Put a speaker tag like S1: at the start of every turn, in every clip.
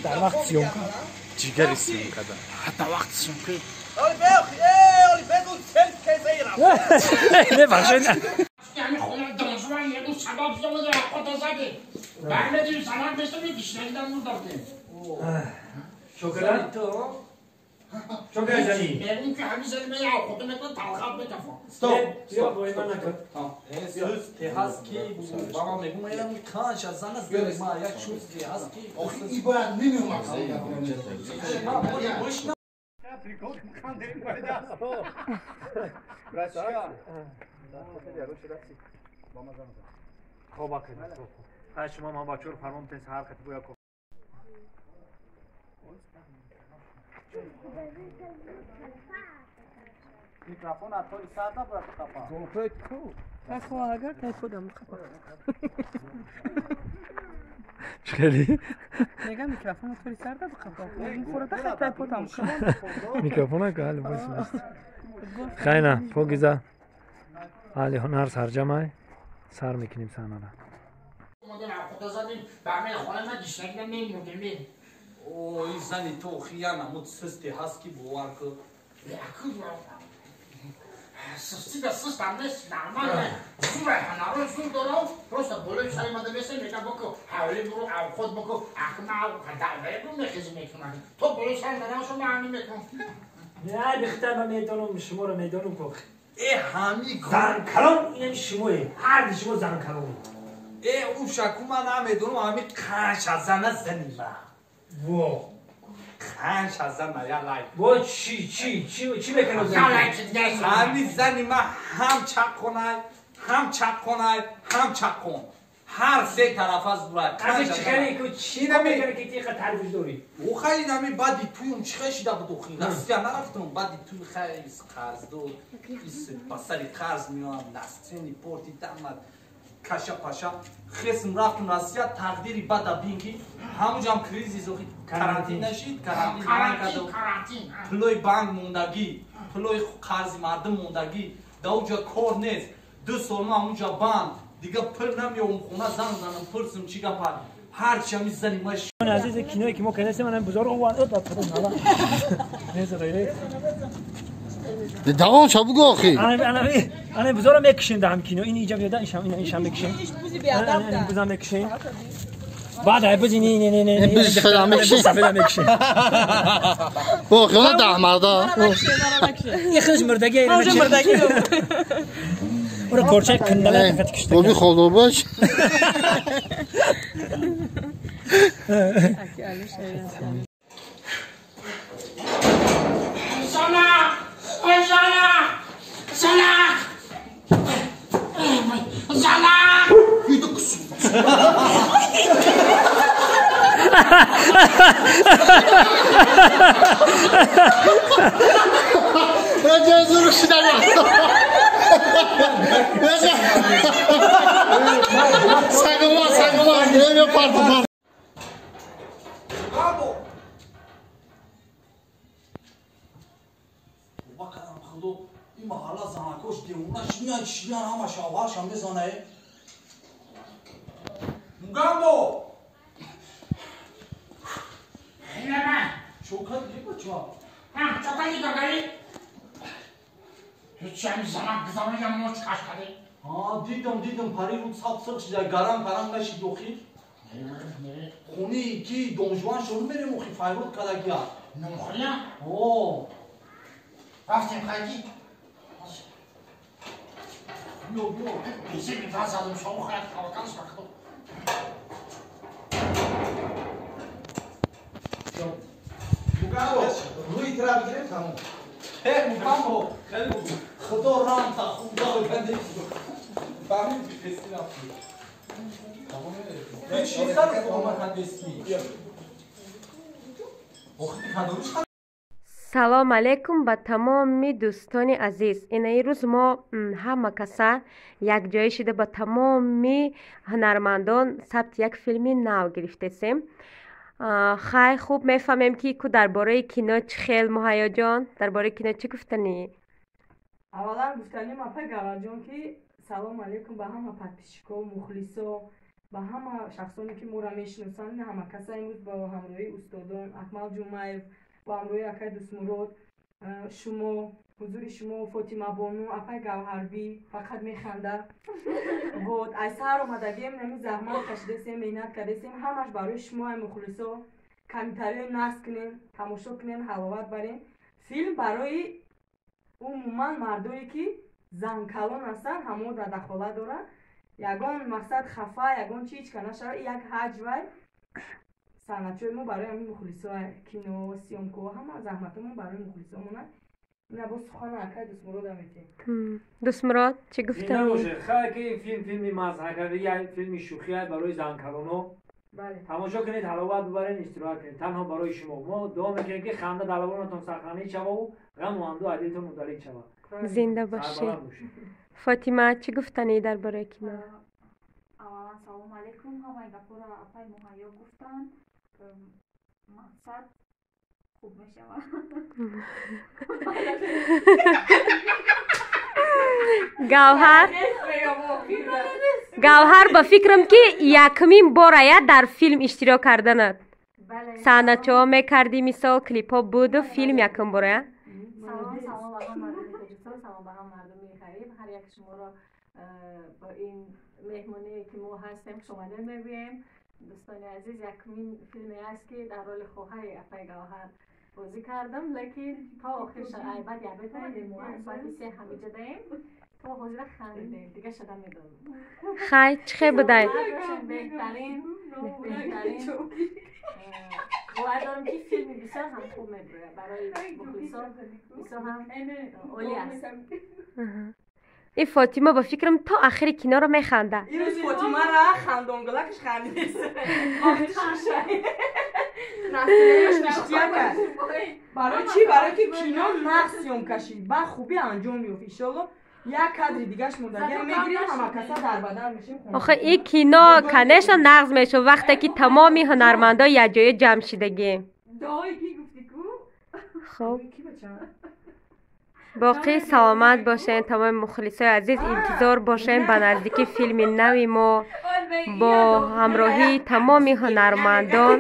S1: Дар вақт съёмка.
S2: Ҷигари съёмкада. Ҳатто вақт съёмка.
S1: Не бахшед.
S3: شکرات
S1: شکرات جانی
S3: استوب بابا میگم اینا کانش از زن از ما یک شوز که هست کی
S4: ای باید نمیومد.
S1: خب خب شما ما بچه‌ها رو فرمان بتین سهر خطی بویا کن.
S3: میکروفون اتوری ساده برات خفا.
S5: اگر تای خودم خفا.
S1: چخیلی؟
S5: میگم میکروفون اتوری سرده بخفا. خورده تای خودم خفا.
S1: میکروفون که حال باش نیست. خیلی پوگیزا. علی هنر سرجمای سر میکنیم صحنه را.
S3: او این زنی تو خیانه متسستی هست کی باور که
S6: سستی به سست هم نیست نرماله زور هنران زور دارم просто болои сари мада месем мегам боку ҳавли буру авход боку акма даве бу мехези мекунам то болои сари нарашу ман ҳамин мекунам.
S1: نه بختر من میدانم شما رو میدانم که
S3: ای همی
S1: زن کلان اینم شمایه هر شما زن کلان.
S3: ای او شکو من نمیدونم همی قنش از زن زنی من
S1: وا
S3: قنش از زن یا لای
S1: وا چی چی چی چی میکنه زن
S3: همی زنی من هم چق کنای هم چق کنای هم چق کن هر سه طرف از برای
S1: از چخری که چی نمیکنه که تیخ تعریفش داری
S3: او خیلی نمی بعدی توی چخه شده بود خیلی نسیا نرفتم بعدی توی خیلی قرض دو ایس پسری قرض میام نستینی پورتی دامد کاشا پاشا خسم رفتم راسیا تقدیری بد بینگی همونجام کریزی زوخی карантин نشید карантин پلوی بانک موندگی پلوی قرض مردم موندگی دا کار نیست 2 سال ما اونجا بند دیگه پل نمیام خونه زن زنم پرسم چی گپ هر چی میزنی ما
S1: عزیز کینایی که ما کردیم من بزرگ اون اد خودم حالا نیست
S4: دوام شو بگو آخی
S1: انا بزرگ میکشیم دهم کینو این اینجا میاد این این شام میکشیم این بزرگ میکشیم بعد بزنی نه نه نه نه
S4: بز فلان میکشیم
S1: فلان میکشیم
S4: با خیلی ده مردا
S1: یه خودش مردگی مردگی اون کرچه کندله فقط کشته.
S4: بابی خدا باش.
S6: زنا زنا زنا زنا
S4: Saygılar, saygılar. Ne pardon.
S3: Bravo. Bakalım خدا این محله زنکاش دیوونه شیان شیان همه شوهرش هم میزنه. مگامبو.
S6: نه.
S3: چوکات دی بچا.
S6: ها چوکات دی گاری. هیچ هم زنک زنک هم موچ کاش کردی.
S3: ها دیدم دیدم پری رو ساب سرخ شده گرم گرم نشید دخی. خونی کی دونجوان شروع میریم اخی فایرود کدگیا.
S6: نمخیا؟
S3: او.
S6: رفتیم خیلی.
S3: بیو بیو.
S6: بیزی می‌فرستادم شما خیلی توکلش بکن.
S3: مگامبو روی ترا بگیریم تمام. هی مگامبو خیلی خدا رام تا خدا بنده فهمید که تستی رفتی. تمام. چی سر خودم تستی.
S7: Салом алейкум ба тамоми дӯстони азиз. Инаи рӯз мо ҳама каса якҷоя шида ба тамоми ҳунармандон сабти як филми нав гирифтесем. Хай хуб мефаҳмем ки ку дар бораи кино чӣ хел Муҳайёҷон, дар бораи кино чӣ гуфтанӣ?
S5: Аввалан гуфтанем апай Гаварҷон ки салом алейкум ба ҳама подписчико, мухлисо. Ба ҳама шахсоне ки моро мешиносанд, ҳама каса имрӯз бо ҳамроҳии устодон Акмал Ҷумаев, бо ҳамроҳии акай Дӯстмурод, шумо, ҳузури шумо, Фотима бону, апай Гавҳарбӣ фақат механда. Вот, аз саҳар омадагием, нами заҳмат кашидасем, меҳнат кардасем, ҳамаш барои шумо, ай мухлисо. Комментариҳои нағз кунем, тамошо кунем, ҳаловат барем. Филм барои умуман мардое ки занкалон ҳастанд, ҳамо дар дахолат доранд. Ягон мақсад хафа, ягон чи ҳеч ка нашавад, як ҳаҷвай санъатчиҳои мо барои ҳамин мухлисо, кино, съёмко, ҳама заҳматҳомон барои мухлисомонад. Ина боз сухана акай Дӯстмурод метем.
S7: Дӯстмурод, чӣ гуфтанӣ?
S1: Набоше, хай ки филм филми мазҳакавӣ, филми шӯхӣ барои занкалоно. Тамошо кунед, ҳаловат бибаред, истироҳат кунед. Танҳо барои шумо. Мо дуо мекунем ки ханда дар лабонатон сарханӣ шавад ғаму андӯ аз дилтон мудаллид шавад.
S7: Зинда бошед. Фотима, чӣ гуфтанӣ дар бораи кино?
S8: Аввалан салом алейкум. Ҳамаи гапҳоро апай Муҳайё гуфтанд. Мақсад хуб мешавад.
S7: Гавҳар? Гавҳар, ба фикрам ки якумин бор ая дар филм иштирок карданат. Саҳначаҳо мекардӣ, мисол клипҳо буду, филм якум бор ая?
S9: Салом, салом ба ҳама мардуми Тоҷикистон, салом ба ҳама мардуми ғариб. Ҳар як шуморо бо ин меҳмоние ки мо ҳастем хушомадед мегӯем. Дӯстони азиз, якумин филме аст ки дар роли хоҳари апай Гавҳар бозӣ кардам, лекин то охир баъд ябед омадем, мо соати 3 ҳамиҷа даем, то ҳозира хандидем, дига шада медонам.
S7: Хай, чӣ хел будай?
S9: Беҳтарин, беҳтарин. Бовар дорам ки филми бисёр ҳам хуб мебирояд, барои мухлисон бисёр ҳам олӣ аст.
S7: Ин Фотима ба фикрам то охири киноро механда.
S5: Ирӯз Фотимара хандонгалакаш хандидест. Барои чӣ? Барои ки кино нағз съём кашид, ба хубӣ анҷом ёфт. Иншолло як кадри дигаш мондагиам мегирем, ҳама каса дар бадар мешем.
S7: Охе ин кино конечно нағз мешуд вақте ки тамоми ҳунармандо якҷоя ҷамъ шидагӣ. Хоб, боқӣ саломат бошед, тамоми мухлисои азиз, интизор бошед ба наздики филми нави мо бо ҳамроҳии тамоми ҳунармандон.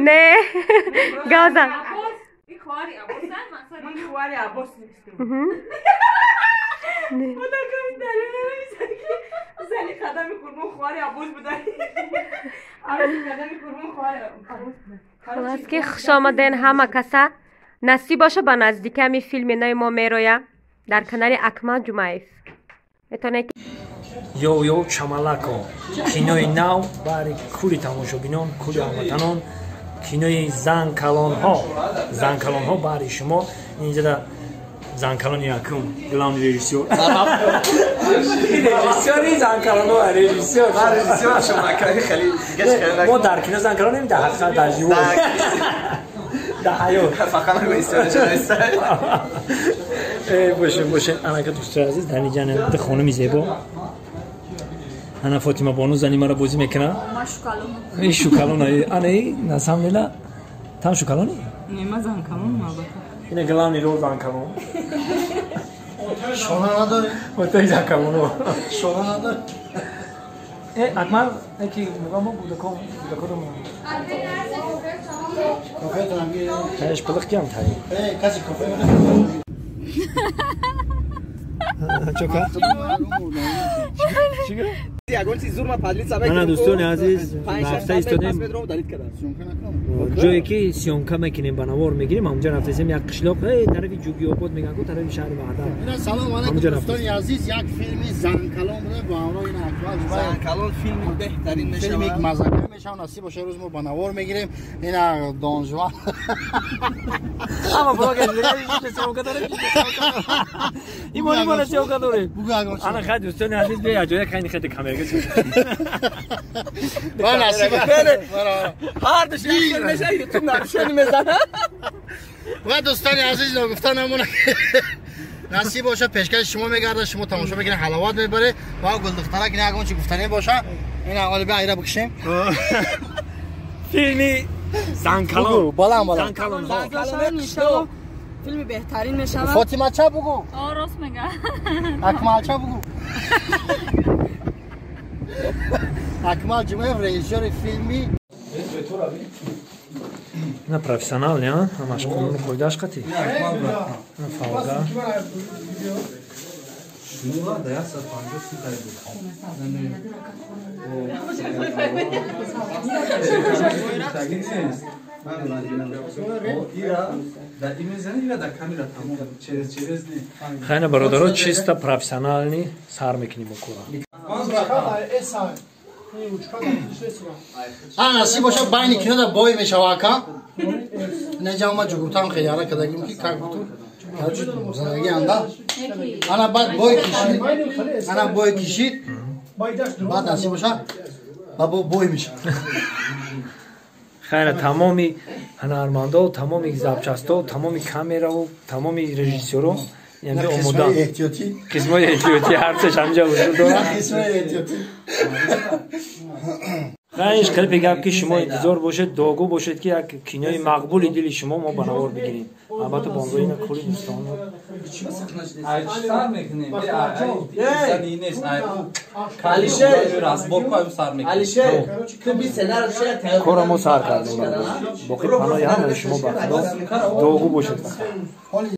S7: Не, газан. Халас ки хуш омаден ҳама каса. Насиб боша ба наздики ҳамин филми нави мо мероя дар канали Акмал Ҷумаев. Метавонед
S1: Йо йо чамалако. Кинои нав баҳри кулли тамошобинон, кулли ҳамватанон, кинои занкалонҳо, занкалонҳо баҳри шумо. Инҷода занкалони якум, главный режиссёр. Режиссёри занкалонҳо, режиссёр.
S2: Ман режиссёр шумо кави хеле дигаш хеле.
S1: Мо дар кино занкалонем, дар ҳақиқат дар живо. Дар ҳаёт.
S2: Фақат режиссёр шумо.
S1: Бошен, бошен, анака дӯстои азиз, дар инҷа ду хонуми зебо. Ана Фотима бону зани маро бозӣ мекунад.
S8: Ма шукалон.
S1: Ин шукалон, ана на самом деле там шукалони?
S5: Не, ма занкалон албатта.
S1: Ина главный рол занкалон.
S4: Шона надорӣ?
S1: Отай занкалон.
S4: Шона надорӣ?
S1: Акмал, ки мегӯям мо кӯдакон, кӯдаконро
S4: кофе транги.
S1: Тааш пилиқ кам таи.
S4: Каси кофе
S1: Чока?
S10: Мана
S1: дӯстони азиз, рафта истодем ҷое ки съёмка мекунем, ба навор мегирем, ҳамонҷо рафтаистем як қишлоқ, тарафи Ҷугиобод мегӯянд ку, тарафи шаҳри Ваҳдат.
S4: Салом алейкум дӯстони азиз, як филми занкалон буда бо ҳамроҳи Акмал Ҷумаев.
S2: Занкалон филми беҳтарин мешавад.
S4: Филми маззакӣ мешавад, насиб бошад рӯз мо ба навор мегирем. Ина Донжуан.
S1: Ама блогер съёмка дорем. Имон съёмка дорем. Ана хай дӯстони азиз, биё ҷоя кайни хеди камера.
S2: Ҳар душ мешавад, ютуб нарушени мезанад.
S4: Ва дӯстони азиз, ногуфта намона насиб бошад пешкаши шумо мегардад, шумо тамошо мекунед, ҳаловат мебаред. Ва гулдухтарак ина ягон чи гуфтанӣ боша, ина оли бия айра бикшем.
S1: Филми занкалон.
S4: Балам балам.
S1: Занкалон.
S5: Иншалло Филми беҳтарин мешавад.
S4: Фотима ча бугу?
S8: О, рост мега.
S4: Акмал ча бугу? Акмал Ҷумаев, режиссёри филми.
S1: На профессионал, не, а? Ҳамаш қонуну қоидааш қатӣ. На фалга. Хайна бародаро, чисто профессионални сар мекунем бо кора.
S4: А насиб боша байни кинода бой мешава ака. Неҷа ма ҷугуртам хеяра кардагим ки как буту. Короче, зиндагӣ анда. Ана баъд бой кишид. Ана бой кишид. Баъд насиб боша ба бой мешава.
S1: Хайна тамоми ҳунармандо, тамоми запчасто, тамоми камераву, тамоми режиссёро яъне омода.
S4: Эҳтиётӣ.
S1: Қисмҳои эҳтиётӣ ҳарчаш ҳамҷа вуҷуд дорад.
S4: Қисмҳои эҳтиётӣ.
S1: Хайниш қилпи гап ки шумо интизор бошед, дуогӯ бошед ки як кинои мақбули дили шумо мо ба навор бигирем. Албатта бо ҳамроҳи ина кули дӯстон. Кора мо сар кардем. Боқи паноҳи ҳамаи шумо ба Худо, дуогӯ бошед фақат.